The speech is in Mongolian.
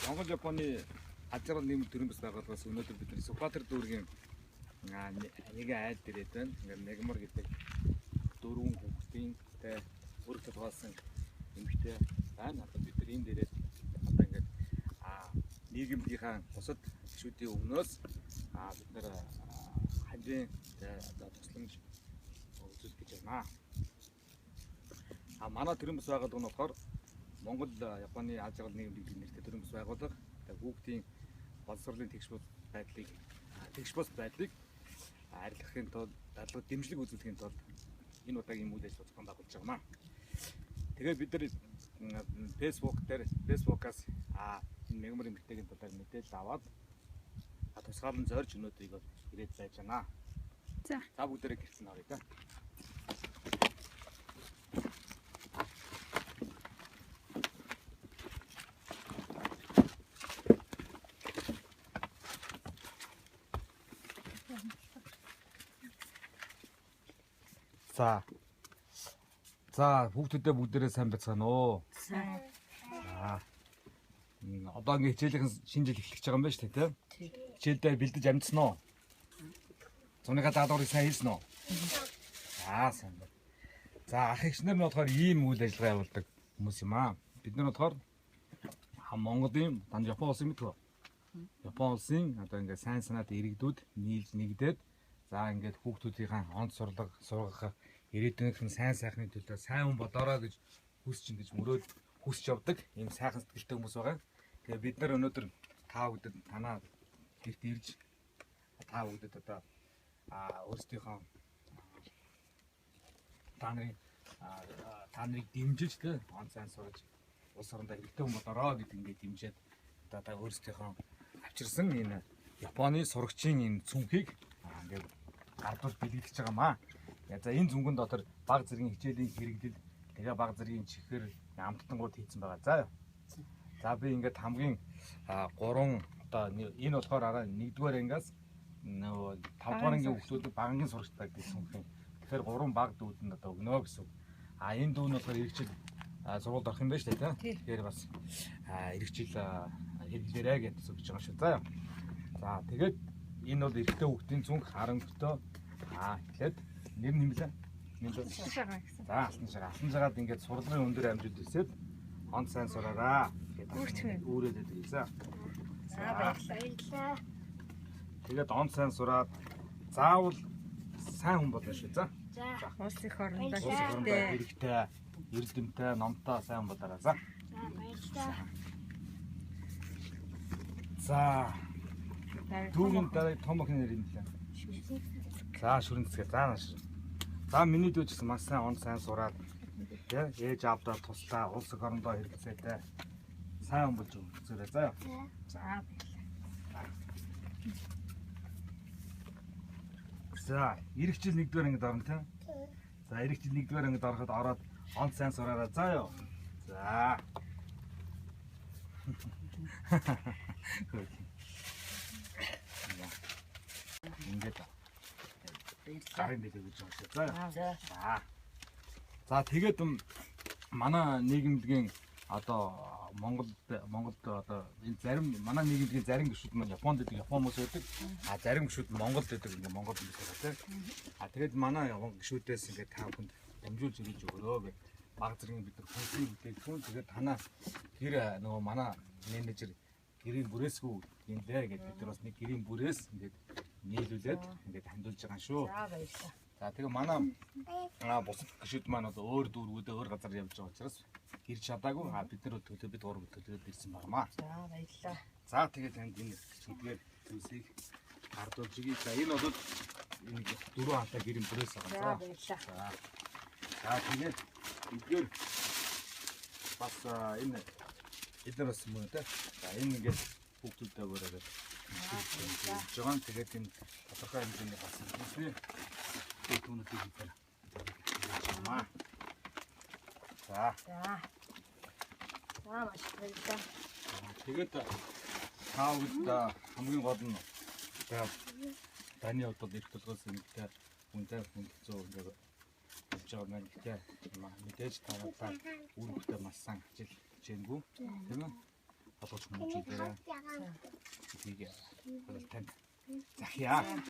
Монгол Японы аз жаргал нийгмийн төрийн бас байгууллагаас өнөөдөр бид Сүхбаатар дүүргийн нэгэн айл дээрээ байна. Ингээд Мягмар гэдэг дөрвөн хүүхдийн тэ бүрэг толгойлсон эмэгтэй байна. Одоо бид нар энэ дээрээ одоо ингээд нийгэмдийнхаа бусад гишүүдийн өмнөөс бид нар ханжийн тэ одоо тусламж үзүүлэх гэж байна. Манай төрийн бас байгууллага нь болохоор Монгол Японы аз жаргал нийгэм гэдэг нэртэй төрийн бас байгууллага. Тэгээ хүүхдийн боловсролын тэгш бус байдлыг тэгш бус байдлыг арилгахын тулд дадлага дэмжлэг үзүүлэхийн тулд энэ удаагийн үйл ажиллагаа зохион байгуулж байгаа маа. Тэгээ бид нар Facebook дээр Facebook-аас энэ Мягмар эмэгтэйгийн талаар мэдээлэл аваад тусгаалan зорж өнөөдрийг бол ирээд байж байна. За. За бүгдээрээ гэрэлтэн оръё да. За. За хүүхдүүдээ бүгдээрээ сайн байцгаана уу? Сайн. За. Одоо ингээ хичээлийнхэн шинэ жил эхлэх гэж байгаа юм байна шүү дээ, тийм? Хичээлдээ бэлдэж амжсан уу? Зуныхаа даалгаврыг сайн хийсэн үү? За, сайн байна. За, ах эгч нар нь болохоор ийм үйл ажиллагаа явуулдаг хүмүүс юм аа. Бид нар болохоор Монголын дандаа Япон улсын мэдхүү. Япон улсын одоо ингээ сайн санаат иргэдүүд нийлж нэгдээд за ингээд хүүхдүүдийнхээ онц сурлага сургах ирээдүйнх нь сайн сайхны төлөө сайн хүн болоорой гэж хүсч ингэж мөрөөд хүсч явдаг ийм сайхан сэтгэлтэй хүмүүс байгаа. Тэгээ бид нар өнөөдөр та бүдэд танаа гэрт ирж та бүдэд одоо өөрсдийнхөө та нарыг дэмжиж тэ он сайн сураж улс орондоо хэрэгтэй хүн болоорой гэдэг ингээд дэмжиж одоо та өөрсдийнхөө авчирсан энэ Японы сурагчийн энэ цүнхийг ингээд гардуул бэлгэлж байгаа маа. За энэ зүнгэн дотор баг зэргийн хичээлийн хэрэглэл тэгээ баг зэргийн чихэр амттангууд хийцэн байгаа. За. За би ингээд хамгийн 3 одоо энэ болохоор араа 1-р ангиас нөгөө 5-р ангийн хүүхдүүд багангийн сурагчтай гэдэг цүнх юм. Тэгэхээр 3 баг дүүд нь одоо өгнө гэсэн үг. А энэ дүү нь болохоор эргэжил сургуульд орох юм байна шүү дээ, тийм. Тэгэхээр бас эргэжил хэрэглээрэй гэж өгч байгаа шүү. За. За тэгээд энэ бол эрэгтэй хүүхдийн цүнх харамгтой. Эхлээд нэр нь юм лээ. За алтан шагаа. Алтан шагаад ингээд сурлагын өндөр амжилт өсөөд он сайн сураараа гэдэг үүрээд байдаг гэсэн. За баярлалаа. Тэгээд он сайн сураад заавал сайн хүн болно шүү. За. За. Улс их орондоо хэрэгтэй, эрдэмтэй, номтой сайн хүн болоорой. За. За баярлалаа. За. Түүний дараа том охин нэр юм лээ. За шүрэн цэцгээ. За нааш. За миний дүү ч гэсэн маш сайн он сайн сураад тий ээж аавдаа туслаа улс их орондоо хэрэгцээтэй сайн хүн болж өгсөөрэй. За. За баярлалаа. За ирэх жил 1-р ангид орно тий. За ирэх жил 1-р ангид ороход ороод он сайн сураарай. За юу. За. Ингээд гарын бэлэг гэж байна шүү. За. За. За тэгээд манай нийгэмлэгийн одоо Монголд одоо энэ зарим манай нийгэмлэгийн зарим гишүүд маань Японд байдаг Япон хүмүүс байдаг. А зарим гишүүд Монголд байдаг ингээ Монгол хүмүүс байгаа тийм. А тэгээд манай гишүүдээс ингээ та бүхэнд дамжуулж ирж өгөрөө гэх баг зэргийн бид нар хүнсний бүтээгдэхүүн тэгээд танаа гэр нөгөө манай менежер гэрийн бүрээсгүй юм лээ гэд бид нар бас нэг гэрийн бүрээс ингээд нийлүүлээд ингээд хандуулж байгаа шүү. За баярлалаа. За тэгээ манай бусад гишүүд маань одоо өөр дүүргүүдээ өөр газар явж байгаа учраас ирж чадаагүй. Бид нар төлөө бид гурав төлөөд ирсэн багмаа. За баярлалаа. За тэгээ танд энэ эдгээр зүйлсийг гардуулж өгье. За энэ бол энэ дөрвөн халтаа гэрийн бүрээс байгаа. За баярлалаа. За тэгээд эдгээр бас энэ эдгээр бас мөн үү те. За энэ ингээд хүүхдүүдээ өгөөрэй гэж байгаа. Тэгээд энэ тодорхой хэмжээний бас хүнсний бүтээгдэхүүнүүдийг хийхээр. За. За. За маш их баярлалаа. Тэгээд та бүхэнд хамгийн гол нь таны хувьд бол эрх толгоос эмэгтэй хүнтэй хүндцөө ингээд явж байгаа маань. Гэхдээ мэдээж танаа үр хөвгтөө маш сайн ажил хичээнгүй тийм ээ. болгож хүмүүжүүлээрэй. Гэдгийг танд захиа.